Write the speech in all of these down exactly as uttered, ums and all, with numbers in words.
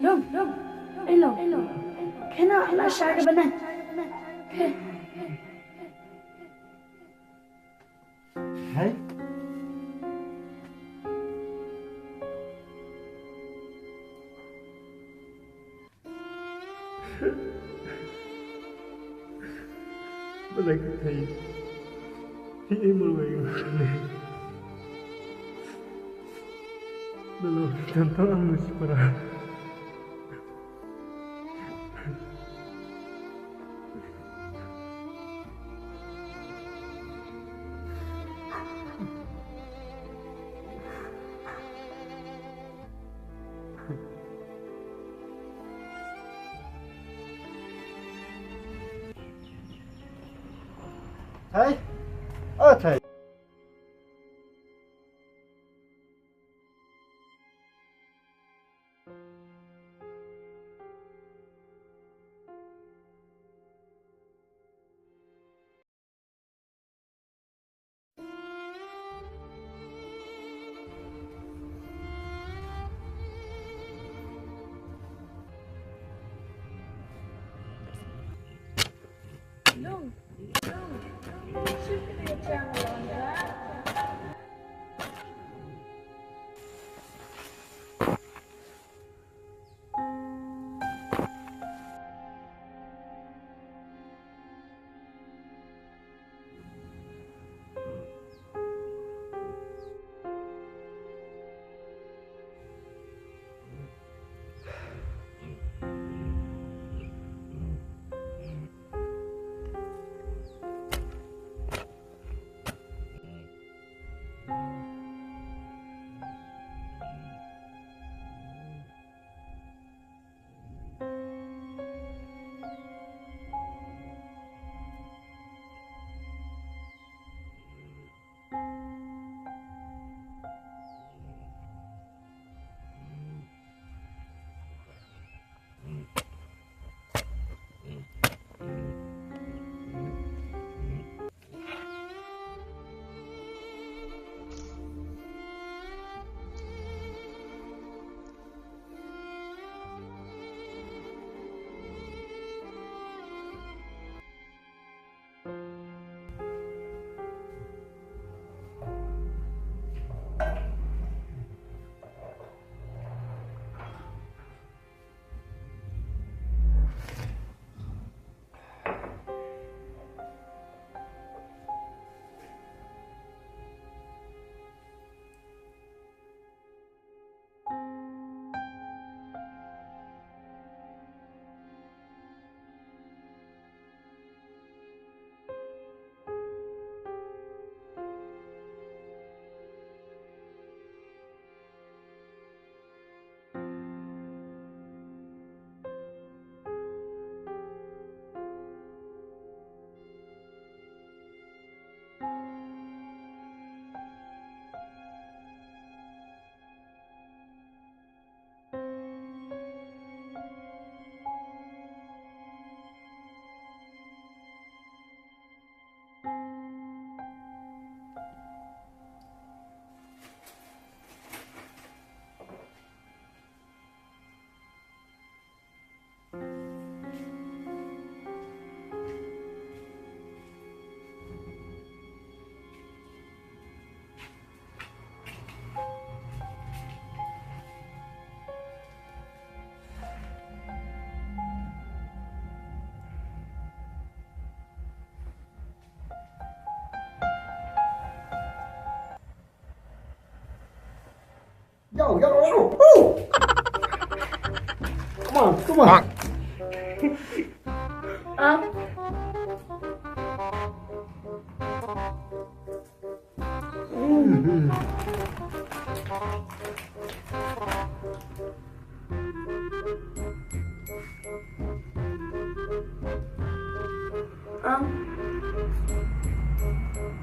Lum, lum, eh, lum, eh, lum. Kena, kena shah ka bana. Hai. Balei ka thei? Hi ei mawei. Balei ka thei? Tang ang mesti para. Thei. O thei. Yo, yo, yo. Ooh. Come on, come on. Huh? Mm-hmm. Um.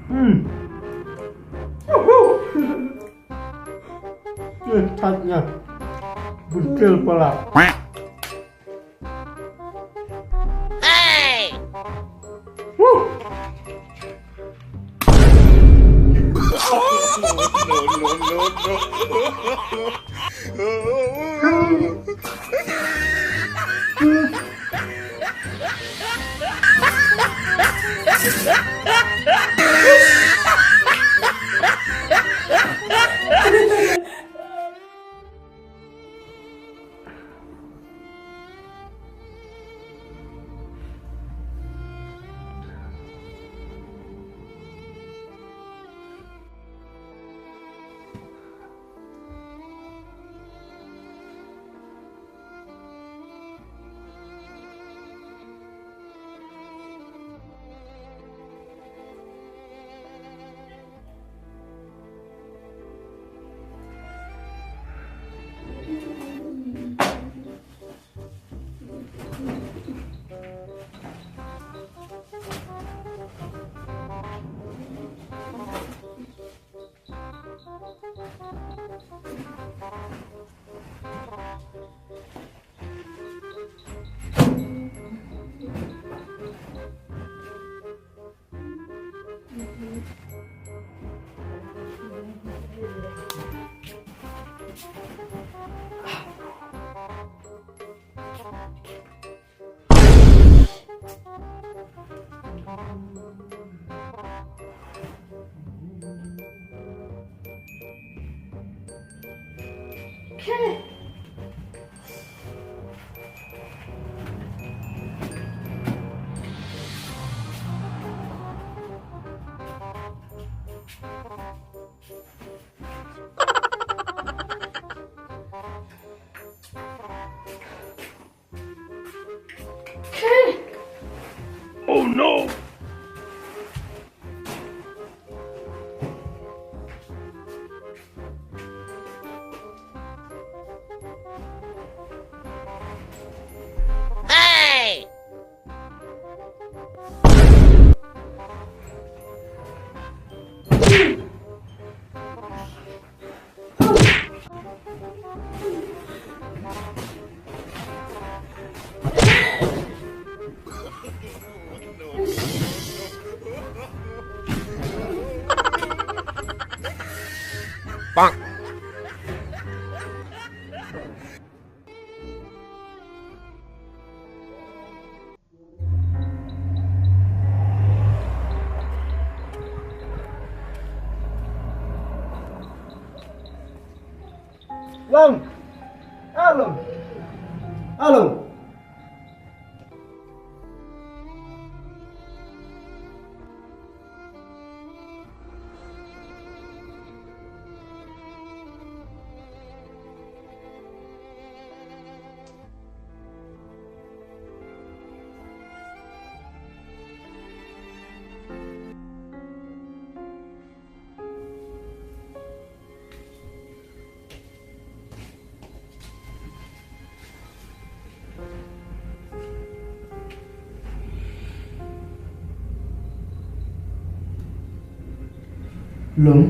Mm. Woohoo! Yen tat nya. Buntil pala. Hey! Woo! No, no, no, no. Oh no! Hey! Long. Ah, Long. Ah, Long. Long,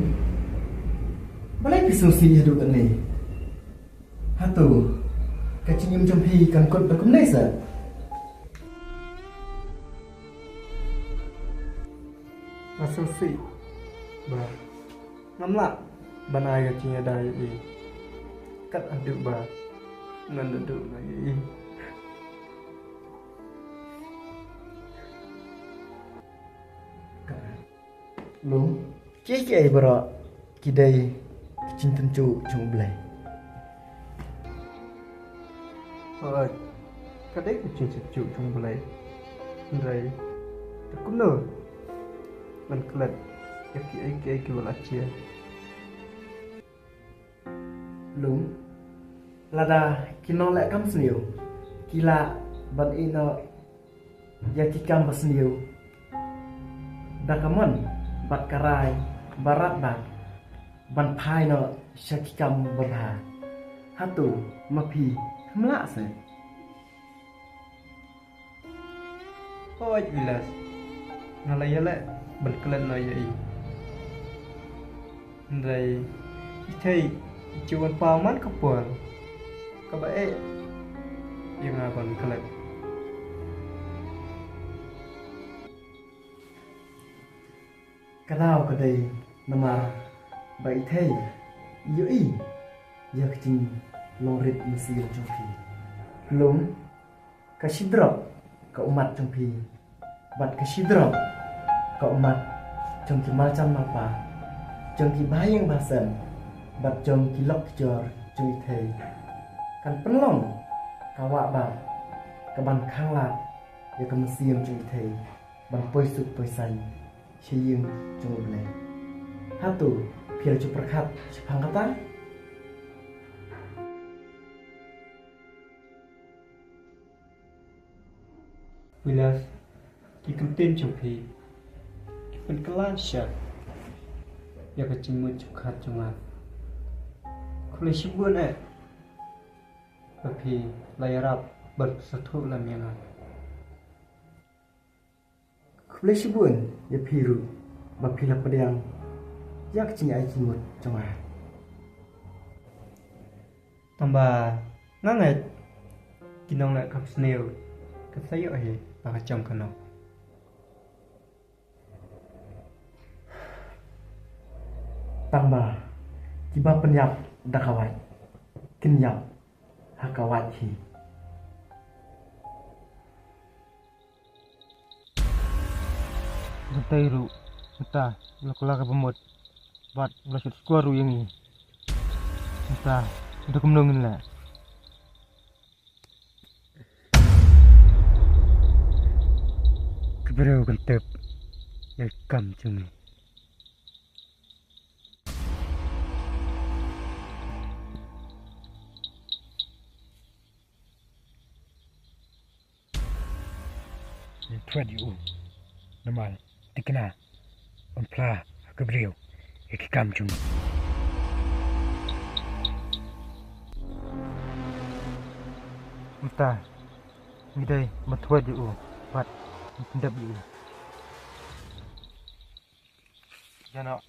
balei phi sngewsih haduh katne? Hato ka jingim jong phi kan kut da kumne sa? Nga sngewsih ba ngam lah ban ai ka jingïada ïa i kat haduh ba ngan da duh noh ïa i. Long, kiei kiei baroh ki dei ki jingtynjuh jong U Blei. Hooid, ka dei ka jingtynjuh jong U Blei. Hynrei te kumno ban klet ïa kiei kiei kiba la jia? Long, lada ki nongleh kam sniew ki lah ban ïeh noh ïa ki kam ba sniew da ka mon bad ka rai ba radbah ban phai noh sha ki kam babha. Hato ma phi phim lah se? Hooid Vilas, nga la ïaleh ban klet noh ïa i. Hynrei i thei i ju wan paw man ka por kaba eh ïa nga ban klet. Ka daw ka dei namar Ba i thei, ïohi ïa ka jinglong rit mynsiem jong phi. Lum, ka shidrop ka ummat jong phi, bad ka shidrop ka ummat jong ki malcham malpa, jong ki bahaïing bahasem, bad jong ki lok ki jor jong i thei, kan pynlong ka wah bah kaban khanglad ïa ka mynsiem jong i thei ban poi suk poi saiñ sha ïing jong U Blei. Hato phi la ju pyrkhat shaphang kata? Khublei, ki kyntien jong phi ki pynkylla sha ïa ka jingmut jingpyrkhat jong nga. Khublei shibun eh ba phi la ïarap ban sngewthuh lem ïa nga. Khublei shibun ïa phi ruh ba phi la pdiang ïa ka jingai jingmut jong nga. Tangba nga ngeit ki nongleh kam sniew ka sa ïoh hi ba ka jong ka nok. Tangba kiba pynïap da ka wait kin ïap ha ka wait hi. Kata ruh mynta la kylla kaba mut bad la shut square ruh ïa ngi. Mynta da kumno ngin leh? Ki briew kan tip ïa ka kam jong ngi. Ngin thwet ïa u namar thikna un phla ha ki briew ïa ki kam jong u. Mynta ngi dei ban thwet ïa u bad ban pyndep ïa u. Ïa noh.